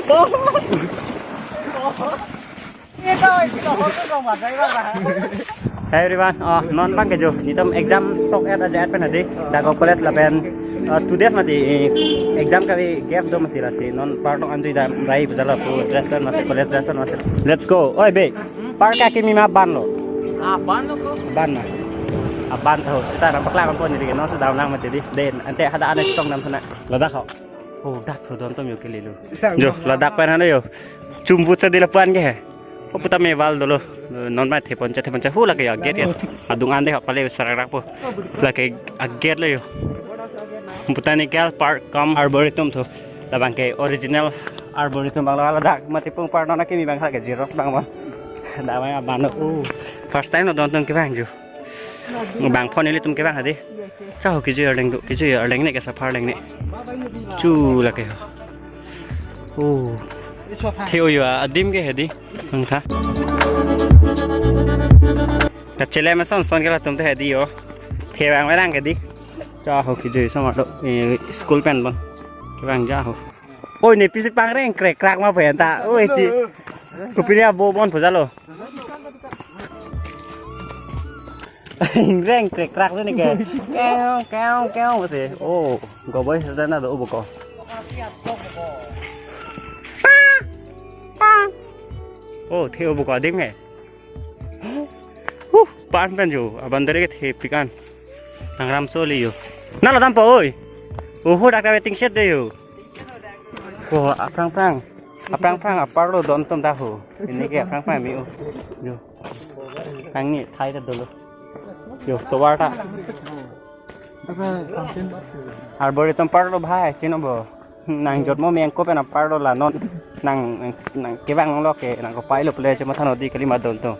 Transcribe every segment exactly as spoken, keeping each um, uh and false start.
Hi everyone, oh, non bang ke jo, netum exam tok et aja et pen hadi, Dago College lapen, uh, two days mati, exam kali gap do mati lasi, non park tok anju dam rai bajalo pu dress on masi, college dress on masi. Let's go. Oi be, park akimi ma ban lo. Ah, ban lo ko? Ban na. Ah, ban tho. Seta nang paklang pon ni non sedam lang mati di. Den, ante hada ane chetong dam thuna. Ladak ho. Oh, dak tho don tom yo ke lelo. Jo, ladak pen hano yo. Chumbut sa di lapuan ke he. Oh, puta me val dolo. Non mai thepon cha, thepon cha. Hu lake ya gate ya. Adung ande ha pale sarak rak po. Lake a gate lo yo. Botanical Park cum Arboretum tho. Labang ke original Arboretum bang lo ladak. Mati pung park non akimi bang ke Xerox bang bang. Damai abang lo. Oh, first time lo don tom kevang jo. Bang phone ilitum kevang hadi. Kaho kejui arleng do, kejui arleng ne kesa pharleng ne. Chu lake. Oh. Theo yo adim ke hadi. Angtha. Kachele ma son son ke latum te hadi yo. Thevang verang ke di. Kaho kejui sama do. Eh, school pen bon. Kevang kaho. Oi, ne pisi pangreng krek krak ma pen ta. Oi, chi. Kopi ria bo bon pujalo. Reng krek krak tu ne ke. Keo, keo, keo si. Oh, goboi sedana do ubo ko. Oh, the ubo ko ding he. Huh, pan pan jo. Abang dari ke the pikan. Nang ram soli yo. Na lo dam po oi. Oh, dak waiting shed de yo. Oh, aphrang phrang. Aphrang phrang apar lo don tom dahu. Ini ke aphrang phrang mi u. Yo. Kangni thai ta dolo. Yo, tovar ta. Arboretum park lo bhai, chino bo. Nang jotmo mengko pen apar lo la non. Nang, nang kevang lo ke, nang kopai lo pule chemo thano di kali ma don tom.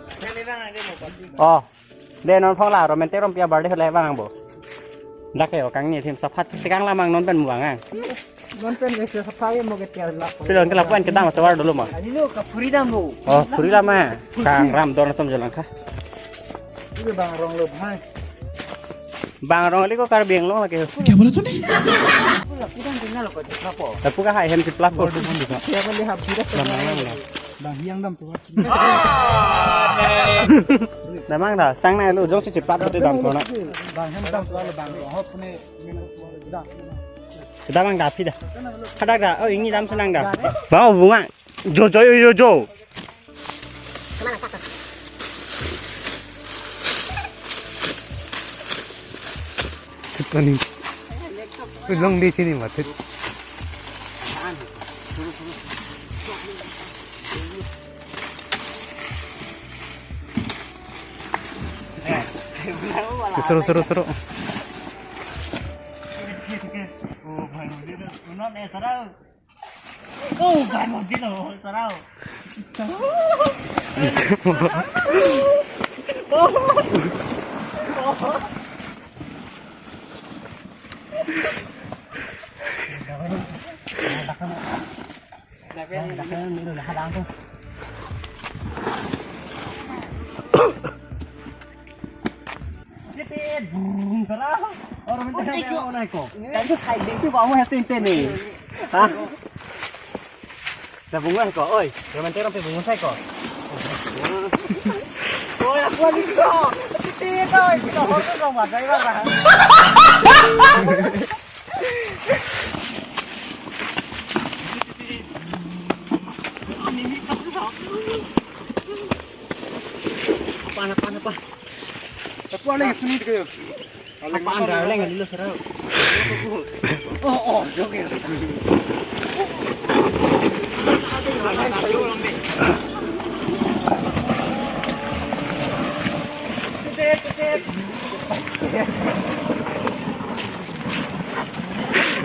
Oh. De non phong la romente rompia barde hole bang bo. Dak ke o kangni thim saphat tekang lamang non pen muang ang. Non pen ke saphat mo ke tiar la. Pilon ke lapuan kedam tovar dolo ma. Ani lo ka puri dam lo. Oh, puri lama. Kang ram dor tom jalan kha. Ini bang rong lo bhai. Bang rong li ko Karbi Anglong lake. Kya bola tune? Pula pidang tinggal ko di lapo. Tapi ka hai hem di plap ko. Siapa lihat pidang. Lamang lamang. Bang hiang dam tu. Damang da, sang nai lo jong si chepat pati dam kona. Bang hem dam tu bang hop ne. Damang da phi da. Kada da, oh ini dam senang da. Bang bunga. Jo jo jo jo. Chutani. Long de chini matit. Suru, suru, suru. Oh, bhai, mujhe to, uno ne sara. Oh, bhai, mujhe to, sara. Oi, oi. Oi, aku lagi ko. Titi ko, kita hotel ko, madai ba. Apa, apa, apa? Aku ada yang sini deh. Apa anda leng lilo serau? Oh, oh, joget.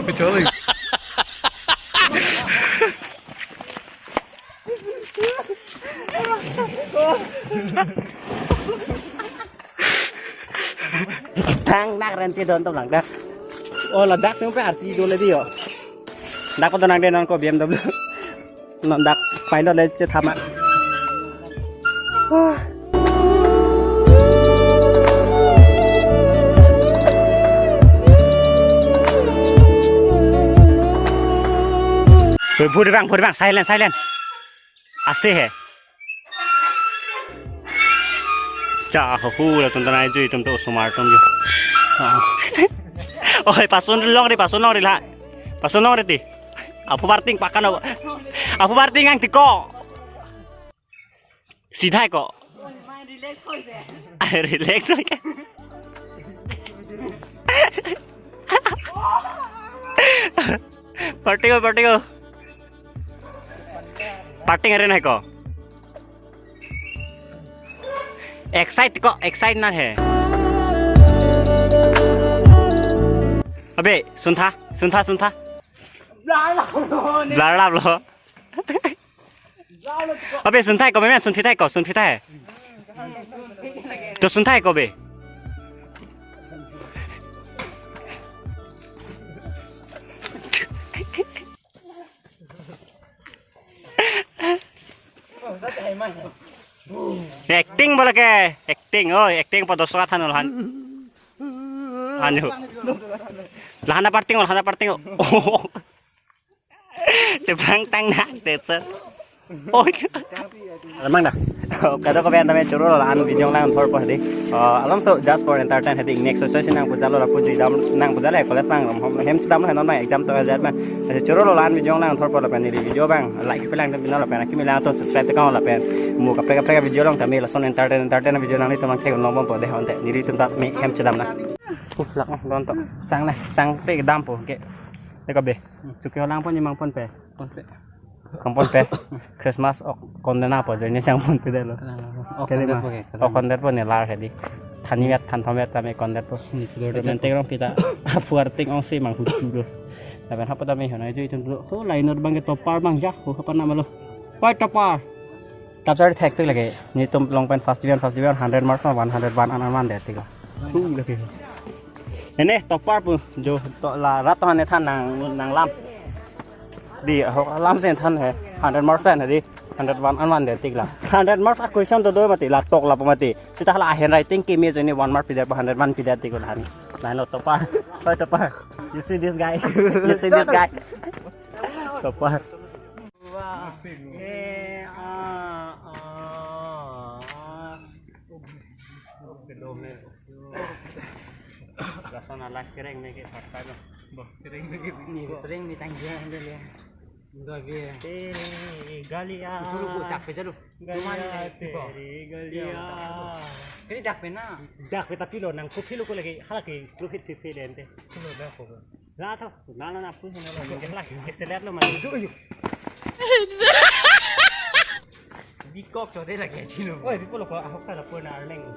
Kecuali. Thang dak renti don tom lang dak. Oh, ladak tum pe arti do le dio. Dak ko donang de non ko B M W. Non dak pai do le che thama. Ah. Bhut bang, bhut bang, silent, silent. Ase he. Cha, ho, hu, latum ta nai jui, tum to osomar tum jui. Ah. Oi, pasun longle, pasun longle la. Pasun longle ti. Aphu parting pakan o. Aphu parting ang tiko. Sidha ko. Relax ko. Relax ko. Parting o, parting o. Parting are nai ko. Excite ko, excite na he. Abe, suntha, suntha, suntha. Blar lap lo. Blar lap lo. Abe, sunthai ko, meme sunthithai ko, sunthithai. To sunthai ko be. Acting bola ke, acting, oi, acting pada suat hanul han. Anu. Lahana parting, lahana parting. Oh. Cheplang tang nak desa. Oh. Lamang dah. Kado ko ben tame choro lo an video lang thor po hedi. Ah, alam so just for entertain hedi. Next session nang pujalo la puji dam nang pujalo college nang rom hom hem chidam lo non exam to azat ma. Choro lo an video lang thor po lapen neli video bang like pe lang dam pino lapen kimi lang to subscribe te kang lapen. Mo kaprek kaprek video long tame lason entertain entertain video lang ni to mang thek long bom po de honte. Neli tum ta me hem chidam na. Uh, lak don to. Sang na, sang pe dam po ke. Deka be. Chuki holang pon jemang pon pe. Pon pe. Kampon pe. Christmas ok kondena po joine sang pon pe delo. Ok, kali kondena ma po ke, ok kondena po ne lar hedi. Thani vet than thom vet tame kondena po. Ni sudah romantic rong pita. Apuar ting ong si mang hutu do. Lapen hapo tame hona jo itum do. Ho lainor bang ke topar bang ja. Ho apa nama lo? Wai topar. Tap sar thek tik lagi. Netum long pen first division, first division, hundred mark, one hundred one an an man de tik la. Thu lagi. Ene topar pu jo to la rat to ne than nang nang lam. Di ho lam sen than he. Hundred mark pen di. Hundred one an man de tik la. Hundred mark a question to do mati la tok la mati. Sita la handwriting kimi jo ni one mark pida pa hundred one pida tik la ni. Lain lo topar. Hoi topar. You see this guy? You see this guy? Topar. Wah. Eh, ah, ah, ah. Kedom le. Lason alas kereng me ke pasta lo. Bo, kereng me ke. Ni kereng ni tangja ande le. Indo bi. Teri galia. Suruh ko tak pecah lo. Galia, cuman, eh, teri galia. Ini dak pena. Dak pe tapi lo nang kopi lo ko lagi halaki lo hit hit hit ente. Lo dak ko. La tho, na na na pu na lo ke la ke selet lo ma. Bikok chote lagi chino. Oi, bipo lo ko ahok ta la pu na arleng.